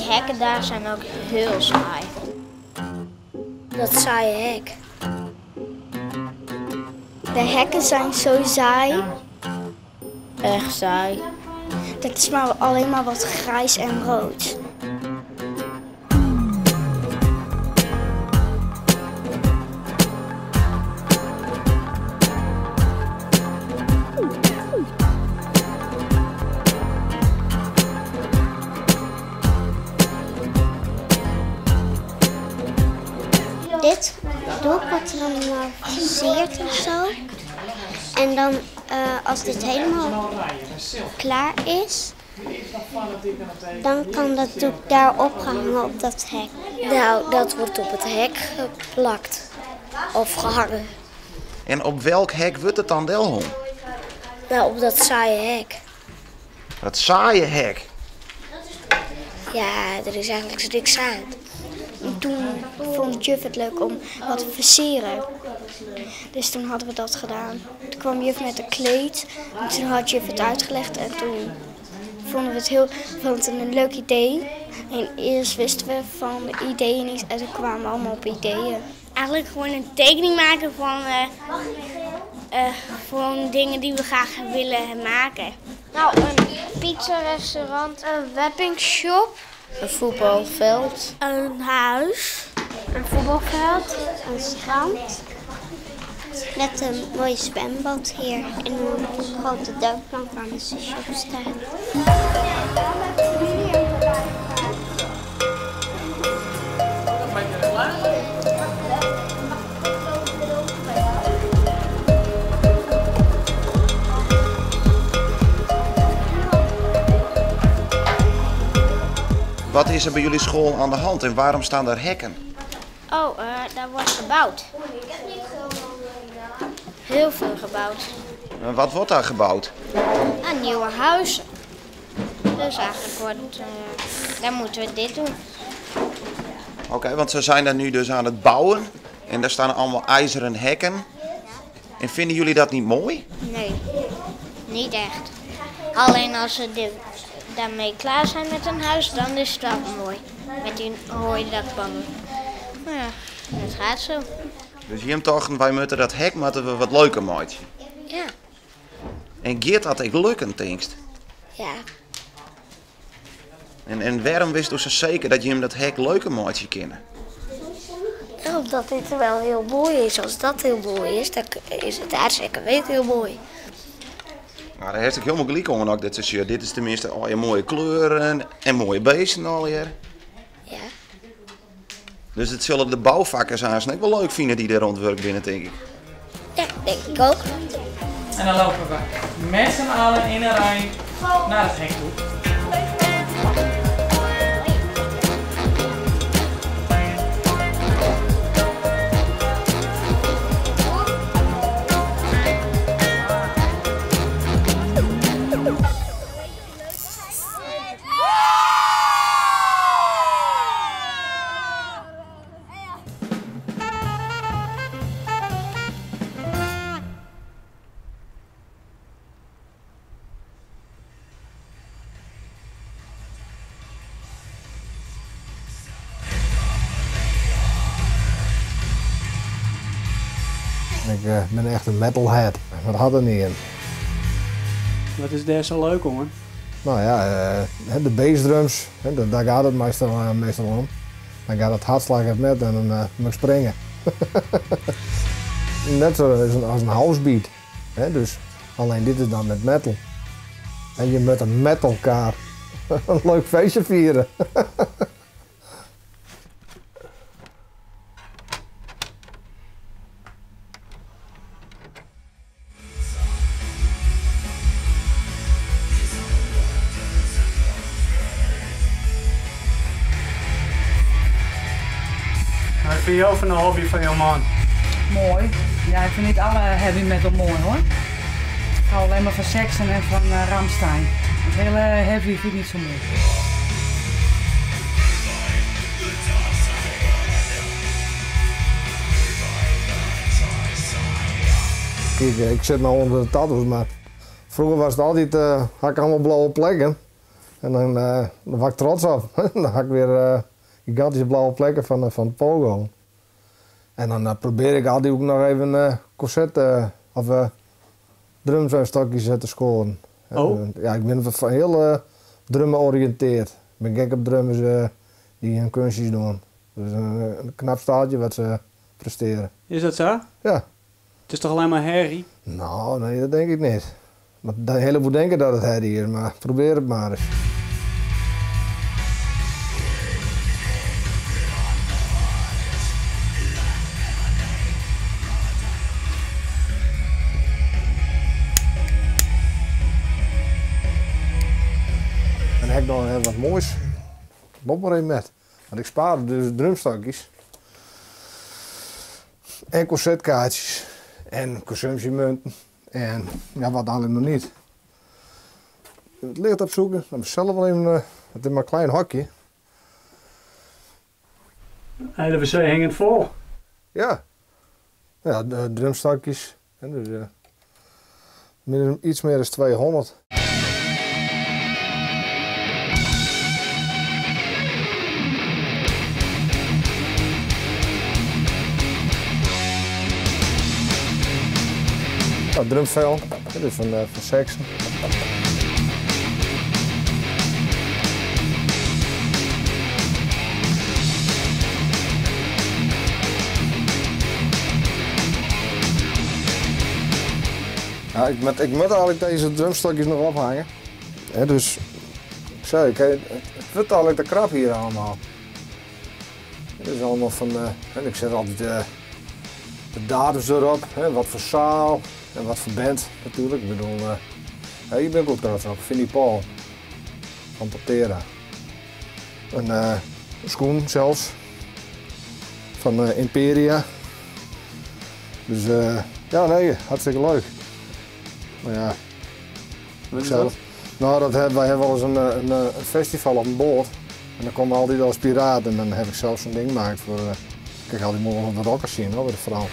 hekken daar zijn ook heel saai. Dat saaie hek. De hekken zijn zo saai. Echt saai. Dat is maar alleen maar wat grijs en rood. Dit doek wordt er allemaal versierd en zo. En dan als dit helemaal klaar is, dan kan dat doek daar opgehangen op dat hek. Nou, dat wordt op het hek geplakt of gehangen. En op welk hek wordt het dan wel hong? Nou, op dat saaie hek. Dat saaie hek? Ja, er is eigenlijk niks aan. Toen vond juf het leuk om wat te versieren. Dus toen hadden we dat gedaan. Toen kwam juf met een kleed en toen had juf het uitgelegd en toen vonden we het een leuk idee. En eerst wisten we van de ideeën niet en toen kwamen we allemaal op ideeën. Eigenlijk gewoon een tekening maken van dingen die we graag willen maken. Nou, een pizza-restaurant, een webbingshop. Een voetbalveld. Een huis. Een voetbalveld. Een strand. Met een mooi zwembad hier en een grote duikplank waar mijn zusje op staat. Wat is er bij jullie school aan de hand en waarom staan daar hekken? Oh, daar wordt gebouwd. Heel veel gebouwd. En wat wordt daar gebouwd? Nieuwe huizen. Dus eigenlijk daar moeten we dit doen. Oké, want ze zijn daar nu dus aan het bouwen. En daar staan allemaal ijzeren hekken. En vinden jullie dat niet mooi? Nee, niet echt. Alleen als ze daarmee klaar zijn met een huis, dan is het wel mooi. Met die rode dakpannen. Maar ja, het gaat zo. Dus hier toch, wij moeten dat hek moeten we wat leuker maken. Ja. En gaat dat ook lukken, denkst? Ja. En waarom wist u zo zeker dat je hem dat hek leuker maakt kennen? Ja, omdat dit wel heel mooi is. Als dat heel mooi is, dan is het daar zeker weten heel mooi. Nou, daar heeft ik helemaal gelijk om ook dit soort. Dit is tenminste al je mooie kleuren en mooie beesten al hier. Ja. Dus het zullen de bouwvakkers aan ook wel leuk vinden die daar rondwerk binnen, denk ik. Ja, denk ik ook. En dan lopen we met z'n allen in een rij naar het hek toe. Ik ben echt een metalhead. Dat had er niet in. Wat is daar zo leuk om, hè? Nou ja, de bassdrums, hè, daar gaat het meestal om. Dan gaat het hartslag het met en dan moet ik springen. Net zo als een housebeat. Hè, dus, alleen dit is dan met metal. En je moet met elkaar een leuk feestje vieren. Wat vind je van de hobby van jouw man? Mooi. Ja, ik vind niet alle heavy metal mooi hoor. Ik hou alleen maar van Saxon en van Rammstein. Het hele heavy vind ik niet zo mooi. Kijk, ik zit nou onder de tattoos, maar vroeger was het altijd, had ik allemaal blauwe plekken. En dan, dan wa ik trots op. Dan ha ik wer gigantyske blauwe plekken fan it pogo. En dan probearje ik altyd ek noch even konsert of drumstokjes te skoaren. Oh. Ja, ik bin hiel drumoriïntearre. Ik bin gek op drummers dy't hun keunstjes dogge. Dat is in knap staaltje wat se prestearje. Is dat sa? Ja. It is toch allinne mar herrie? No, nee, dat tink ik net. Want de heleboel tinke dat it herrie is, mar probearje it mar ris. En ha ik noch even wat moais. Loop mar even met. Want ik spaar dus drumstokjes. En konsertkaartsjes. En konsumpsjemunten. En ja, wat allegear noch net. It licht opzoeken. Dan zelf wel even, het is mar in klein hokje. Hele wc hingend fol. Ja. Ja, de drumstokjes. En dus, iets mear as 200. Nou, drumvel, dit is van Saxon. Ja, ik moet eigenlijk deze drumstokjes nog ophangen. Hè, dus ik zei, het wordt eigenlijk te krap hier allemaal. Het is allemaal van, en ik zet altijd de datums erop, hè, wat voor zaal en wat voor band natuurlijk. Ik bedoel, ja, hier ben ik ook trots op, Vinnie Paul van Pantera. Een schoen zelfs van Imperia. Dus ja, nee, hartstikke leuk. Maar ja, Wat is zelf. dat? Nou, dat hebben, wij hebben wel eens een festival op een boot. En dan komen altijd als piraten en dan heb ik zelf zo'n ding gemaakt voor, kijk, al die mooie rockers zien hoor, bij de Frans.